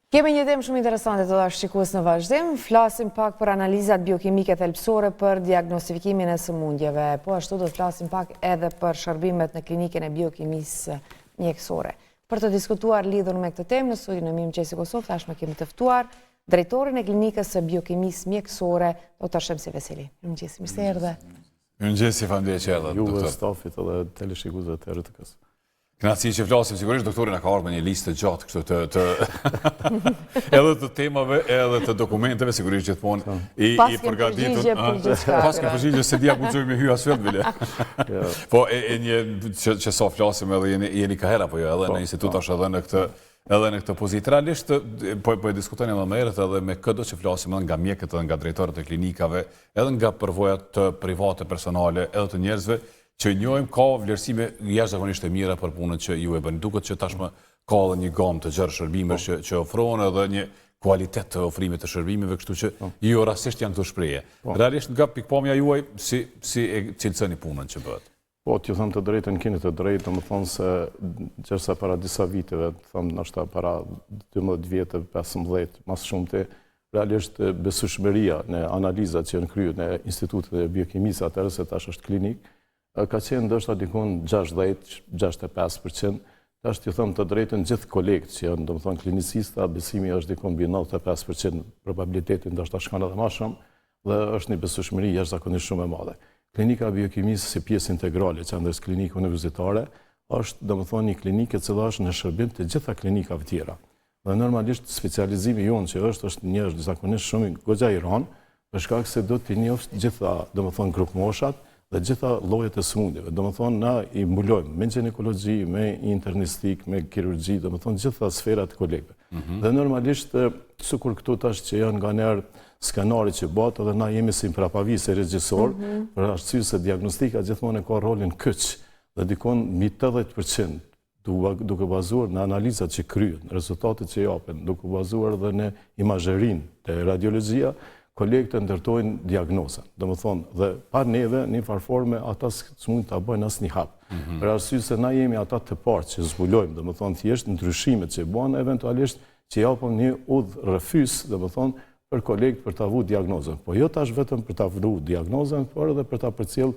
Kemi një temë shumë interesante të dashur shikues në vazhdim. Flasim pak për analizat biokimike thelbësore për diagnostifikimin e sëmundjeve. Po ashtu do të flasim pak edhe për shërbimet në klinikën e biokimisë mjekësore. Për të diskutuar lidhur me këtë temë në studion e Mirëmëngjesi Kosovë, tashmë kemi të ftuar drejtorin e klinikës së biokimisë mjekësore, dr. Shemsi Veseli. Mirëmëngjesi, mirë se erdhe. Mirëmëngjesi, faleminderit që erdhe, doktor. Juve stafit edhe teleshikuesve të RTK-së. Kënaqësi që flasim, sigurisht doktori na ka ardhur me një listë të gjatë kështu të të edhe të temave, edhe të dokumenteve, sigurisht gjithmonë po. i i përgatitur. Paske përgjigje s'e di a guxoj me hy as vetë bile. Po e, e një që, që sa flasim edhe jeni jeni kaherë apo jo edhe po, në institut po. është edhe në këtë edhe në këtë pozitë. Realisht po po e diskutojmë edhe më herët edhe me këdo që flasim edhe nga mjekët edhe nga drejtorët e klinikave, edhe nga përvojat private personale, edhe të njerëzve që njohim ka vlerësime jashtëzakonisht të mira për punën që ju e bëni. Duket që tashmë ka edhe një gamë të gjerë shërbimesh po. që, që ofrohen edhe një kualitet të ofrimit të shërbimeve, kështu që po. jo rastësisht janë këto shprehje. Po. Realisht nga pikëpamja juaj si si e cilësoni punën që bëhet? Po, t'ju them të drejtën, keni të drejtë, domethënë se gjersa para disa viteve, të them ndoshta para 12 vjetëve, 15, ma së shumti, realisht besueshmëria në analizat që janë kryer në Institutin e Biokimisë atëherë se tash është klinikë, ka qenë ndoshta dikun 60, 65%. Tash t'ju them të drejtën gjithë kolegët që janë, domethënë klinicista, besimi është dikun mbi 95%, probabiliteti ndoshta shkon edhe ma shumë dhe është një besueshmëri jashtëzakonisht shumë e madhe. Klinika e biokimisë si pjesë integrale e qendrës klinike universitare është, domethënë, një klinikë e cila është në shërbim të gjitha klinikave tjera. Dhe normalisht specializimi jonë që është, është një është zakonisht shumë goxha i rëndë, për shkak se do t'i njohësh gjitha, domethënë, grupmoshat dhe gjitha llojet e sëmundjeve. Domethënë, na i mbulojmë me gjinekologji, me internistik, me kirurgji, domethënë, gjitha sferat e kolegëve. Mm -hmm. Dhe normalisht, sikur këtu tash që janë nganjëherë skenari që bëhet, edhe na jemi si në prapavijë si regjisor, mm -hmm. për arsye se diagnostika gjithmonë e ka rolin kyç, dhe dikun mbi 80% duke bazuar në analizat që kryhen, në rezultatet që japen, duke bazuar dhe në imazherinë te radiologjia, kolegët e ndërtojnë diagnozën. Domethënë, dhe pa neve, në një farë forme, ata s'mund ta bëjnë asnjë hap. Mm -hmm. Për arsye se na jemi ata të parë që zbulojmë, domethënë, thjesht ndryshimet që bëhen, eventualisht që japim një udhërrëfyes, domethënë, për kolegët për ta vu diagnozën. Po jo tash vetëm për ta vu diagnozën, por edhe për ta përcjell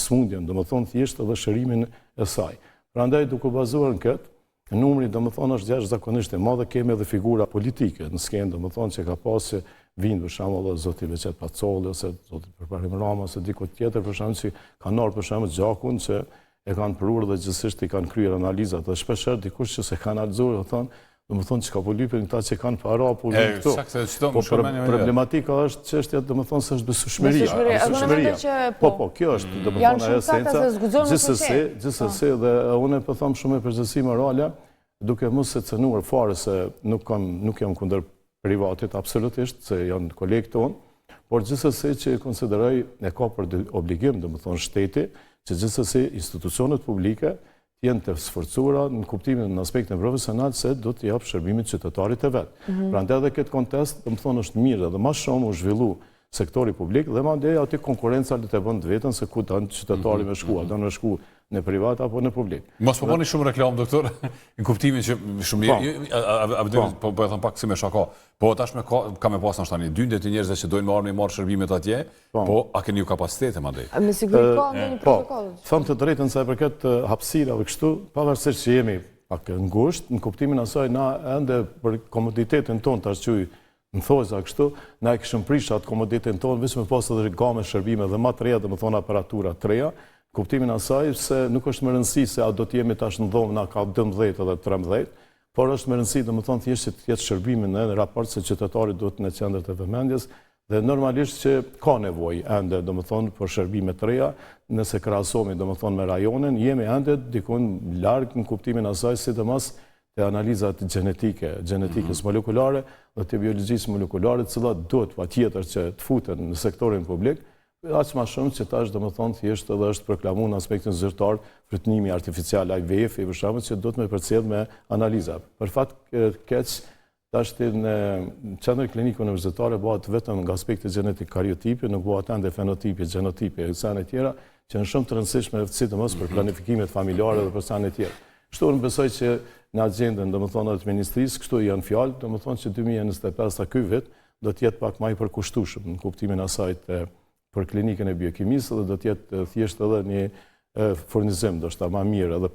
sëmundjen, domethënë thjesht edhe shërimin e saj. Prandaj duke u bazuar në këtë, numri domethënë është jashtëzakonisht i madh dhe kemi edhe figura politike në skenë, domethënë që ka pasë që vijnë për shembull edhe zoti Behgjet Pacolli ose zoti Përparim Rama ose dikush tjetër për shembull që kanë marrë për shembull gjakun që e kanë prurë dhe gjithsesi i kanë kryer analizat dhe shpeshherë dikush që s'e ka analizuar, do thonë, domethënë çka po lypin këta që kanë para po lypin këto. Saktë, çdo po, problematika është çështja, domethënë se është besueshmëria. Besueshmëria, që po. Po, po, kjo është, domethënë ajo esenca. Gjithsesi, gjithsesi po. dhe unë po them shumë me përgjegjësi morale, duke mos e cenuar fare se nuk kam nuk jam kundër privatit absolutisht, se janë kolegë tonë, por gjithsesi që konsideroj e ka për obligim, domethënë shteti, që gjithsesi institucionet publike të jenë të sforcuara në kuptimin në aspektin profesional se do t'i japë shërbimin qytetarit të vet. Mm -hmm. Prandaj edhe këtë kontest, domethënë është mirë edhe ma shumë u zhvillu sektori publik dhe mandej aty konkurrenca le të bën të vetën se ku don qytetari me shku, a don me shku në privat apo në publik. Mos po bëni shumë reklamë doktor, në kuptimin që shumë mirë, po. a po, po, po e them pak si me shaka. Po tashmë ka ka me pas ndoshta një dyndje të njerëzve që dojnë me ardhë me marrë shërbimet atje, po, po a keni ju kapacitete mandej? Me siguri ka ndonjë po, protokoll. Po, them të drejtën sa i përket hapësirave kështu, pavarësisht që jemi pak ngushtë, në kuptimin asaj na ende për komoditetin tonë tash quaj në thonjëza kështu, na e kishim prish atë komoditetin tonë, veç me pas edhe gamë shërbime dhe ma të reja, domethënë aparatura të reja, kuptimin asaj se nuk është me rëndësi se a do të jemi tash në dhomë na ka 12 edhe 13, Por është me rëndësi, domethënë thjesht që të jetë shërbimi në raport se qytetari duhet në qendër të vëmendjes dhe normalisht që ka nevojë ende, domethënë për shërbime të reja, nëse krahasohemi domethënë me rajonin, jemi ende dikun larg në kuptimin asaj, sidomos te analizat gjenetike, gjenetikës mm -hmm. molekulare dhe të biologjisë molekulare, të cilat duhet patjetër që të futen në sektorin publik, Aq ma shumë që tash domethënë thjesht edhe është proklamu në aspektin zyrtar frytnimi artificial IVF-i për shembull që duhet me përcjell me analiza. Për fat keq tashti në qendrën klinike universitare bëhet vetëm nga aspekti gjenetik kariotipi, nuk bëhet ende fenotipi, gjenotipi e sene tjera, që janë shumë të rëndësishme sidomos për mhm. planifikimet familjare dhe për sene tjera. Kështu unë besoj që në agjendën, domethënë edhe të ministrisë, kështu janë fjalë, domethënë që 2025-a ky vit do të jetë pak ma i përkushtueshëm në kuptimin asaj të për klinikën e biokimisë dhe do të jetë thjesht edhe një furnizim, ndoshta ma mirë edhe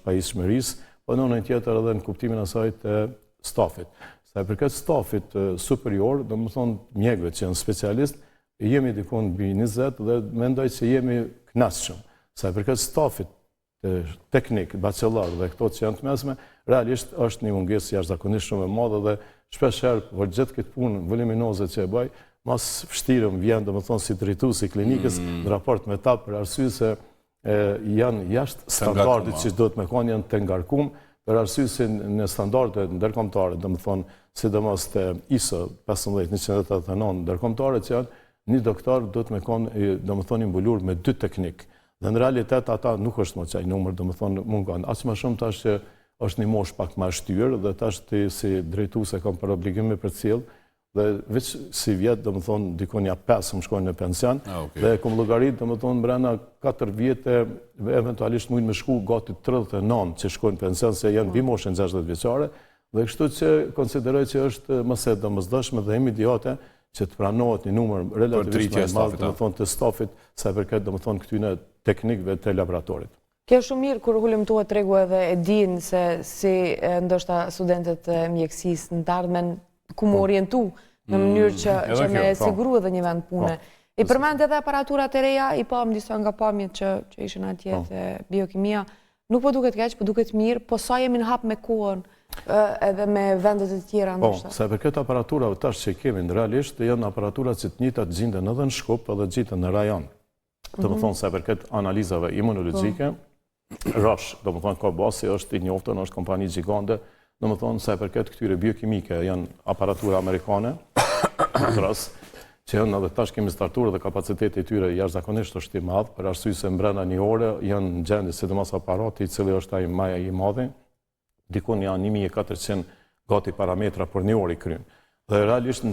pajisshmërisë, po në anën tjetër edhe në kuptimin asaj të stafit. Sa i përket stafit superior, domethënë mjekëve që janë specialist, jemi dikun mbi 20 dhe mendoj që jemi kënaqshëm. Sa i përket stafit teknik, bachelor dhe këto që janë të mesme, realisht është një mungesë jashtëzakonisht shumë e madhe dhe shpesh herë për gjithë këtë punë voluminoze që e bëj, mas vështirë më vjen, domethënë, si drejtues i klinikës mm. në raport me ta për arsye se e, janë jashtë standardit që duhet me konë, janë të ngarkum, për arsye se në standardet ndërkombëtare, domethënë, sidomos të ISO 15189 ndërkombëtare që janë, një doktor duhet me konë, domethënë, i mbuluar me dy teknik. Dhe në realitet ata nuk është më qaj numër, domethënë mungon. Aq më shumë tash që është një moshë pak më e shtyrë dhe tash ti si drejtues e kam për obligim me përcjell dhe veç sivjet, domethënë, dikun nja 5 më shkojnë në pension ah, okay. dhe e kom llogarit, domethënë, mbrena 4 vjete, eventualisht mujnë me shku gati 39 që shkojnë në pension, se janë mbi moshën 60 vjeçare, dhe kështu që konsideroj që është më se e domosdoshme dhe imediate që të pranohet një numër relativisht më i madh, domethënë të stafit sa i përket domethënë këtyre teknikëve të laboratorit. Kjo është shumë mirë kur hulumtohet tregu edhe e din se si ndoshta studentët e mjekësisë në të ardhmen ku m'u po. orientu në mm, mënyrë që që me po. siguru edhe një vend pune. Po. I përmend edhe aparaturat e reja, i pamë disa nga pamjet që që ishin atje te biokimia. Nuk po duket keq, po duket mirë, po sa jemi në hap me kohën edhe me vendet e tjera po, ndoshta. Po, sa i përket aparaturave tash që kemi, në realisht janë aparatura që të njëjtat gjinden edhe në Shkup edhe gjinden në rajon. Mm -hmm. Domethënë, sa i përket analizave imunologjike, po. Roche, domethënë, ka basi është i njoftun, është kompani gjigande, Domethënë, sa i përket këtyre biokimike, janë aparatura amerikane, tras, që janë edhe tash kemi startuar dhe kapaciteti i tyre jashtëzakonisht është i madh, për arsye se mbrenda një ore janë në gjendje, sidomos aparati i cili është ai më i madhi, dikun janë 1400 gati parametra për një orë i kryen. Dhe realisht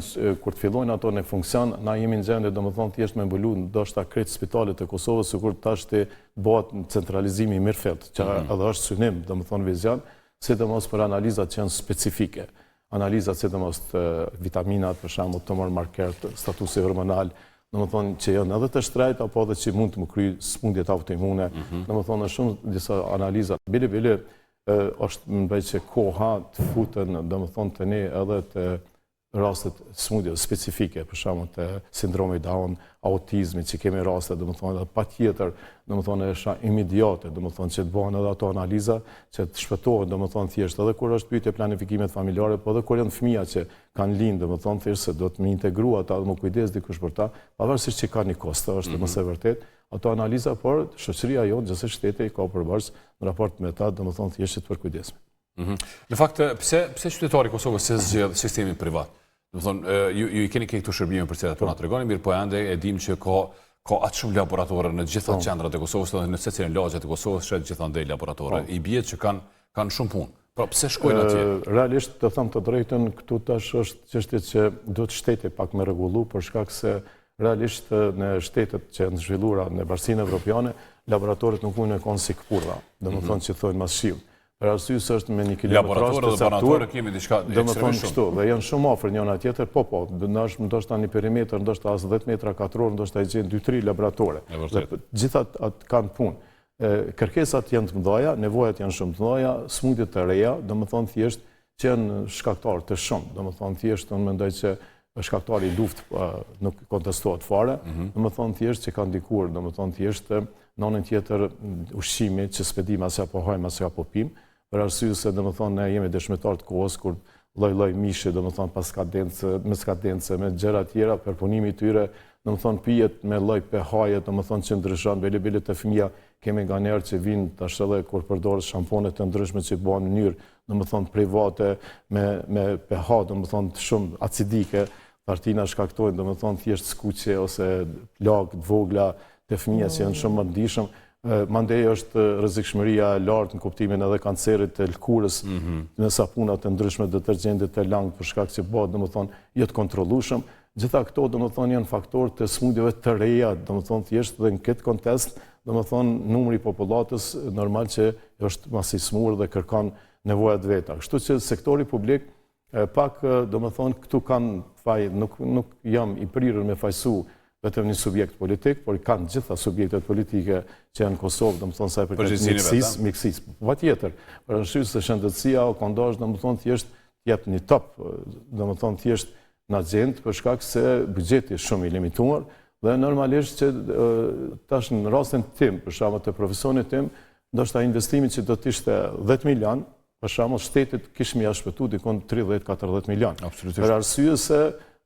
kur të fillojnë ato në funksion, na jemi në gjendje domethënë thjesht me mbulu ndoshta krejt spitalet e Kosovës, sikur tash të bëhet centralizimi i mirëfilltë, që mm -hmm. edhe është synim, domethënë vizion, sidomos për analizat që janë specifike. Analizat sidomos të vitaminat, për shembull, tumor marker, statusi hormonal, domethënë që janë edhe të shtrejta, apo edhe që mund të më kry sëmundjet autoimune, mm -hmm. domethënë shumë disa analiza. Bile, bile, është mendoj që koha të futen, domethënë te ne edhe te rastet sëmundjeve specifike, për shembull te sindromi Down, autizmi që kemi raste, domethënë edhe patjetër, domethënë është imediate, domethënë që të bëhen edhe ato analiza, që të shpëtohen, domethënë thjesht edhe kur është pyetje planifikimet familjare, po edhe kur janë fëmija që kanë lind, domethënë thjesht se do të me integru ata dhe me u kujdes dikush për ta, pavarësisht që ka një kosto, është mm -hmm. më se vërtet, ato analiza, por shoqëria jonë, gjithsesi shteti ka për borxh në raport me ta, domethënë thjesht që të përkujdesemi. Mm -hmm. Në fakt, pse, pse qytetari i Kosovës s'e zgjedh sistemin privat? Domethënë, ju, ju i keni këto shërbime për cilat po na tregoni, mirë po ende e dim që ka ka aq shumë laboratore në gjitha po. qendrat e Kosovës, dhe në secilën lagje të Kosovës sheh gjithandej laboratore. Po. I bie që kanë kanë shumë punë. Pra pse shkojnë atje? Realisht të them të drejtën, këtu tash është çështje që duhet shteti pak me rregullu për shkak se realisht në shtetet që janë zhvilluara në Bashkësinë Evropiane, laboratorët nuk mund të konë si këpurdha, domethënë mhm. që thonë mas shiu. Për arsye se është me një kilometrazh të caktuar, kemi diçka domethënë kështu, dhe janë shumë afër njëra tjetër, po po, ndoshta ndoshta një perimetër, ndoshta as 10 metra katror, ndoshta i gjen 2-3 laboratore. Dhe gjitha atë kanë punë. Kërkesat janë të mëdha, nevojat janë shumë të mëdha, sëmundjet të reja, domethënë thjesht që janë shkaktarë të shumë, domethënë thjesht unë mendoj që shkaktari i luftë nuk kontestohet fare, mm -hmm. domethënë thjesht që ka ndikuar, domethënë thjesht në anën tjetër ushqimi që s'pe dimë as apo hajmë as apo pim, për arsye se domethënë ne jemi dëshmitarë të kohës kur lloj-lloj mishi, domethënë pas skadencë, me skadencë, me gjëra tjera, përpunimi i tyre, domethënë pijet me lloj pH-je, domethënë që ndryshon bile bile te fëmija, kemi nganjëherë që vijnë tash edhe kur përdoret shampone të ndryshme që bëhen në mënyrë domethënë private me me pH, domethënë shumë acidike, thartina shkaktojnë, domethënë thjesht skuqje ose plagë të vogla te fëmija që janë shumë më të ndjeshëm. Mandej është rrezikshmëria e lartë në kuptimin edhe kancerit të lëkurës, mm -hmm. me sapuna të ndryshme, detergjentet të langët për shkak që bëhet, domethënë, jo të kontrollueshëm. Gjitha këto, domethënë, janë faktorë të sëmundjeve të reja, domethënë, thjesht dhe në këtë kontekst, domethënë, numri i popullatës normal që është mas i smur dhe kërkon. nevojat veta. Kështu që sektori publik pak, domethonë, këtu kanë faj, nuk, nuk jam i prirur me fajsu vetëm një subjekt politik, por kanë gjitha subjektet politike që janë në Kosovë, domethonë, sa i përket mjekësisë, mjekësisë. Patjetër, për arsye se shëndetësia o kon dashtë, domethonë, thjesht jep një top, domethonë, thjesht në agjendë, për shkak se buxheti është shumë i limituar, dhe normalisht që tash në rastin tim, për shembull të profesionit tim, ndoshta investimi që do të ishte 10 milion, për shembull shtetit kish me ia shpëtu dikun 30-40 milion. Absolutisht. Për arsye se,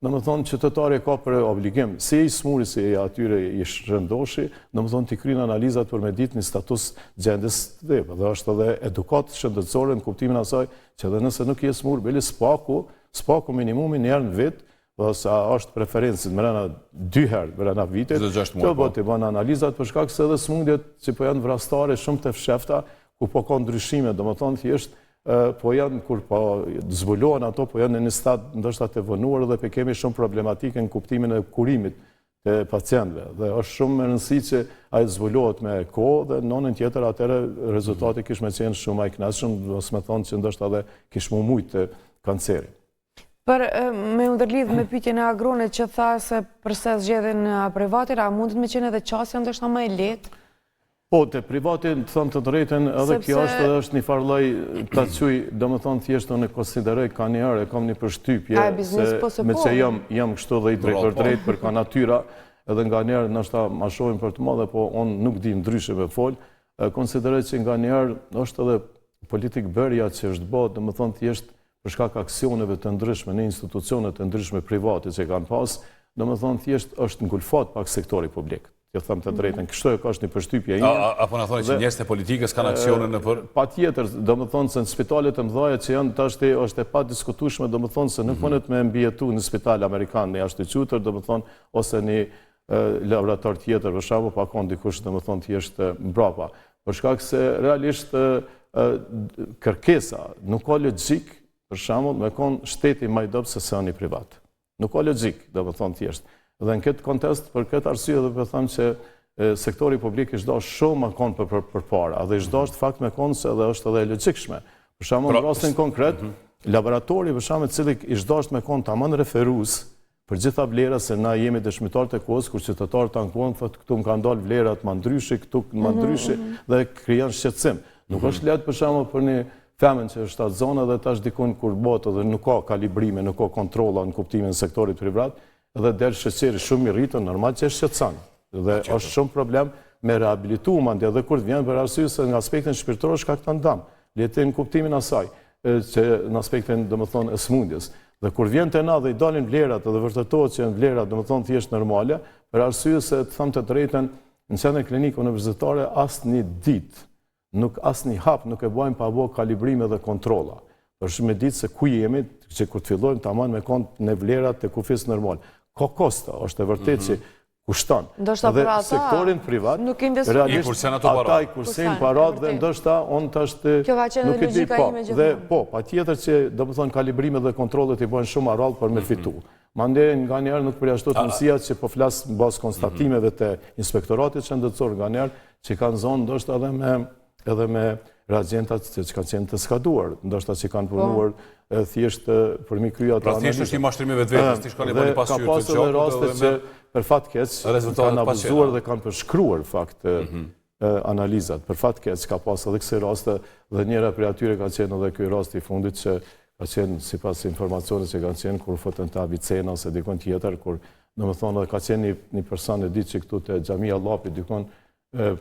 domethonë, qytetari e ka për obligim, si i smuri, si i atyre i shëndoshi, domethonë, t'i kryn analizat për me ditë një status gjendjes të dhe, dhe është edhe edukatë shëndetësore në kuptimin asaj, që edhe nëse nuk je smur, bile s'paku, s'paku minimumi një herë në vit, dhe sa është preferencë mrena dy herë mrena vitit, të po. bë t'i bën analizat për shkak se edhe sëmundjet që po janë vrastare shumë të fshefta, ku po ka ndryshime, domethonë thjesht po janë kur po zbulohen ato, po janë në një stad ndoshta të vonuar dhe po kemi shumë problematike në kuptimin e kurimit të pacientëve dhe është shumë me rëndësi që ai zbulohet me kohë dhe në anën tjetër atëherë rezultati kish me qenë shumë ma i kënaqshëm, ose me thonë që ndoshta edhe kish mu mujtë kanceri. Për me u ndërlidh me pyetjen e Agronit që tha se përse zgjedhin privatin, a mundet me qenë edhe qasja ndoshta më e lehtë? Po, te privati, të them të drejtën, edhe kjo është edhe është një farë lloj ta quaj, domethënë thjesht unë e konsideroj kanjëherë, e kam një përshtypje se po me po. që jam jam kështu dhe i drejtpërdrejtë për ka natyra, edhe nganjëherë ndoshta ma shohin për të madhe, po unë nuk di ndryshe me fol, konsideroj që nganjëherë është edhe politikëbërja që është bërë, domethënë thjesht për shkak aksioneve të ndryshme në institucionet e ndryshme private që kanë pas, domethënë thjesht është ngulfat pak sektori publik. Të them të drejtën, kështu e ka është një përshtypje ime. Apo na thoni që njerëzit e politikës kanë aksione nëpër Patjetër, domethënë se në spitalet e mëdha që janë tashti është e padiskutueshme, domethënë se nuk mhm. mundet me mbijetu në spital amerikan një ashtu quajtur, domethënë ose një laborator tjetër, për shembull, pa kon dikush, domethënë thjesht mbrapa. Për shkak se realisht kërkesa nuk ka logjikë, për shembull, me kon shteti më i dobët se sa një privat. Nuk ka logjikë, domethënë thjesht. Dhe në këtë kontekst, për këtë arsye edhe po them që sektori publik ish dashtë shumë me konë për, për, përpara, dhe ish dashtë fakt me konë se edhe është edhe e logjikshme. Për shembull, në pra, rastin konkret, mm -hmm. laboratori, për shembull, cili ish dashtë me konë tamam referues, për gjitha vlerat se na jemi dëshmitarë të kohës kur qytetarët ankohen thotë këtu më kanë dalë vlerat ma ndryshe, këtu ma mhm, ndryshe mhm. dhe krijon shqetësim. Nuk mhm. është lehtë për shembull për një femën që është shtatzënë dhe tash dikun kur bëhet edhe nuk ka kalibrime, nuk ka kontrolla në kuptimin e sektorit privat, edhe del sheqeri shumë i rritun, normal që e shqetëson. Dhe është shumë problem me rehabilitu mandej edhe kur të vjen për arsye se nga aspektin shpirtëror shkakton dëm. Le të në kuptimin asaj, që në aspektin, domethënë, e sëmundjes. Dhe kur vjen te na dhe i dalin vlerat dhe vërtetohet që janë vlerat, domethënë, thjesht normale, për arsye se të them të drejtën, në qendrën klinike universitare asnjë ditë, nuk asnjë hap nuk e bëjmë pa bo kalibrime dhe kontrolla. Për me ditë se ku jemi, që kur të fillojmë tamam me kon në vlerat e kufisë normal. Ka kosto, është e vërtetë mm -hmm. që kushton. Ndoshta për ata sektorin privat, nuk investojnë. Realisht, I kursen ato para. Ata i kursejnë parat dhe ndoshta unë tash të Kjo ka qenë dhe logjika po, ime gjithmonë. Dhe po, patjetër që domethënë kalibrimet dhe kontrollet i bëjnë shumë rrallë për me mhm. fitu. Mandej nganjëherë nuk përjashtohet mundësia që po flas në bazë konstatimeve të inspektoratit shëndetësor nganjëherë që kanë zonë ndoshta edhe me edhe me reagentat që kanë qenë të skaduar, ndoshta që kanë po. punuar thjesht për mi kry ato Pra thjesht është një mashtrim i vetvetes, ti shkon e bën pasqyrë të gjakut. Ka pasur edhe raste që për fat keq kanë abuzuar dhe kanë përshkruar fakt mhm. analizat. Për fat keq ka pas edhe kësi raste dhe njëra prej atyre ka qenë edhe ky rast i fundit që ka qenë sipas informacionit që kanë qenë kur futën te Avicena ose dikun tjetër, kur domethënë edhe ka qenë një, një person e di që këtu te xhamia Llapit dikun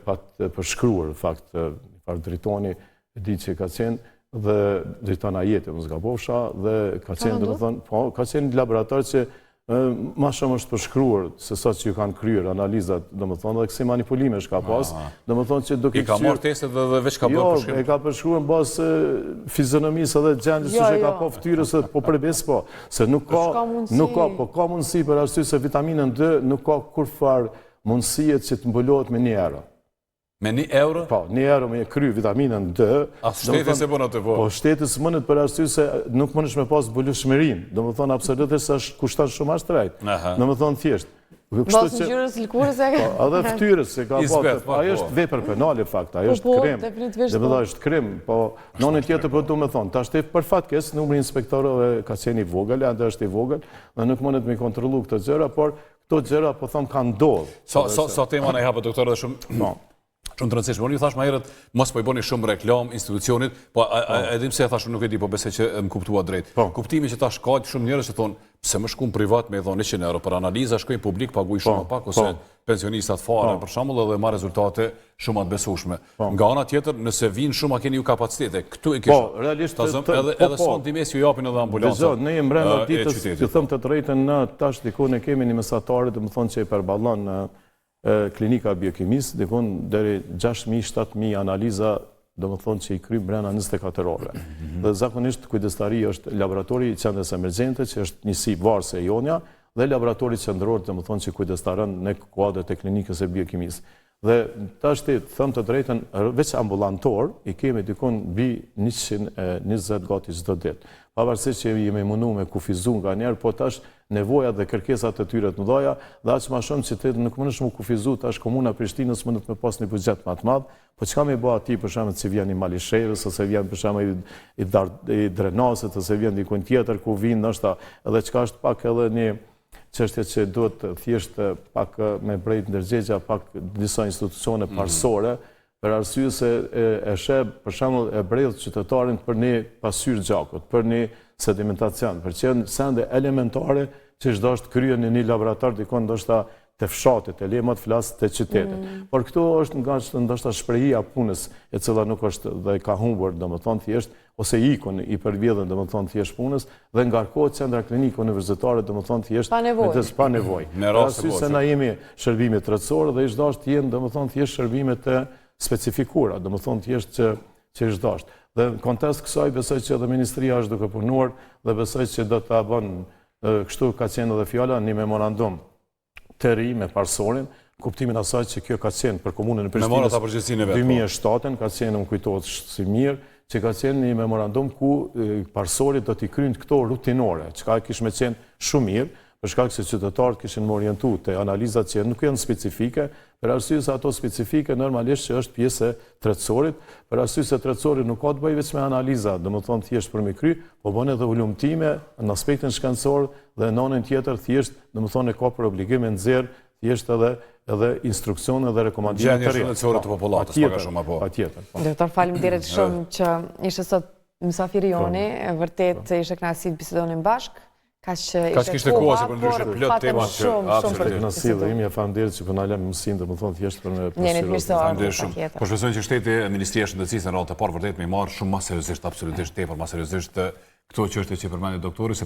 pat përshkruar në fakt një farë Dritoni e di që ka qenë dhe Driton Ajeti, mos gabofsha, dhe ka qenë, domethënë, po, ka qenë një laborator që ma shumë është përshkruar se sa që ju kanë kryer analizat, domethënë, dhe kësi manipulime ka pas, domethënë që duke I ka marrë testet dhe dhe veç ka bërë jo, përshkrim? Jo, e ka përshkruar në bazë fizionomisë edhe gjendjes jo, që ka jo. po fytyrës, po përbes po, se nuk ka, nuk ka, po ka mundësi për arsye se vitaminën D nuk ka kurrfarë mundësie që të mbulohet me një euro. Me një euro? Po, një euro me kry vitaminën D. As shteti s'e bën atë, po. Po, shteti s'mundet për arsye se nuk mundesh me pas zbulueshmërinë. Domethonë, absolutisht se është kushton shumë ma shtrejt. Domethonë, thjesht. Kështu që... ngjyrës lëkurës e ka. Po, edhe fytyrës se ka po, po, ajo është vepër penale, fakt, ajo po, është krim. Domethonë, është krim, po, në anën tjetër po du me thonë, tash për fat keq, numri i inspektorëve ka qenë i vogël, ende është i vogël, dhe nuk mundet me kontrollu këto gjëra, por Këto gjëra, po them, kanë ndodhë. Sa, sa, sa tema na i hapët, doktor, dhe shumë, po. shumë të rëndësishme. Unë ju thashë më herët, mos po i bëni shumë reklamë institucionit, po a, a, po. e dim se e thashë, nuk e di, po besoj që më kuptuat drejt. Po. Kuptimi që tash ka shumë njerëz që thonë, pse me shku n'privat me dhonë 100 euro për analiza, shkoj në publik, paguaj shumë po. pak, ose po. pensionistat fare, po. për shembull, edhe marr rezultate shumë më të besueshme. Po. Nga ana tjetër, nëse vijnë shumë, a keni ju kapacitete? Këtu e kisha. Po, realisht ta zëm, edhe po, edhe po. sonte mes ju japin edhe ambulanca. Dëgjo, ne jemi brenda ditës, të them të drejtën, në tash diku ne kemi një mesatare, domethonë që i përballon në klinika e biokimisë, diku deri 6000 7000 analiza domethonë që i kryjmë brenda 24 orëve. Mhm. Dhe zakonisht kujdestari është laboratori i qendrës emergjente, që është njësi varëse e jonja, dhe laboratori qendror, domethonë që kujdestaron në kuadër të klinikës e biokimisë. Dhe tashti, të them të drejtën, veç ambulantor, i kemi dikun mbi 120 gati çdo ditë. Pavarësisht që jemi mundu me kufizu nganjëherë, po tash nevojat dhe kërkesat e tyre të mëdha, dhe aq ma shumë që ti nuk mundesh mu kufizu, tash komuna e Prishtinës mundet me pas një buxhet ma të madh, po çka me bo atij për shembull që vjen i Malishevës, ose vjen për shembull i, i, Dar, i Drenasit, ose vjen dikun tjetër ku vijnë ndoshta edhe çka është pak edhe një çështje që duhet thjesht pak me brejt ndërgjegja pak disa institucione mhm. parësore, për arsye se e, e sheh, për shembull, e bredh qytetarin për një pasqyrë gjakut, për një sedimentacion, për që janë sende elementare që ish dashtë kryen në një laborator dikun ndoshta të fshatit, e le më të flas të qytetit. Mm. Por këtu është nga që ndoshta shprehia punës, e cila nuk është dhe ka humbur, domethonë thjesht, ose ikun i përvjedhën, domethonë thjesht punës, dhe ngarkohet qendra klinike universitare, domethonë thjesht, pa nevojë. Pa nevojë. Me raste po, se na jemi shërbime tretësore dhe ish dashtë të jenë, domethonë thjesht shërbime të specifikuara, domethonë thjesht që që ish dashtë. Dhe në kontekst kësaj besoj që edhe ministria është duke punuar dhe besoj që do ta bën kështu ka qenë edhe fjala një memorandum të ri me parësorin, kuptimin asaj që kjo ka qenë për komunën e Prishtinës. Me përgjegjësinë e vet. 2007-ën po. ka qenë, më kujtohet si mirë, që ka qenë një memorandum ku parësori do t'i kryjnë këto rutinore, çka kish me qenë shumë mirë, për shkak se qytetarët kishin m'u orientu te analizat që nuk janë specifike, për arsye se ato specifike normalisht që është pjesë e tretësorit, për arsye se tretësori nuk ka të bëjë veç me analiza, domethonë thjesht për me kry, po bën edhe hulumtime në aspektin shkencor dhe në anën tjetër thjesht, domethonë e ka për obligim me nxjerr thjesht edhe edhe instruksione dhe rekomandime të reja. Gjendje shëndetësore të popullatës, pak a shumë apo. Patjetër. Po. Doktor, faleminderit shumë që ishe sot mysafiri joni, po. vërtet po. ishte kënaqësi të bisedonim bashkë. Kaq Kaq kishte koha se përndryshe plot tema që absolutisht. Kënaqësi dhe imja faleminderit që po na lë mundësinë, domethënë thjesht për me Jeni të mirë se Faleminderit shumë. Po shpresoj që shteti, Ministria e Shëndetësisë në radhë të parë vërtet me marr shumë më seriozisht, absolutisht tepër më seriozisht këto çështje që përmendi doktori sepse.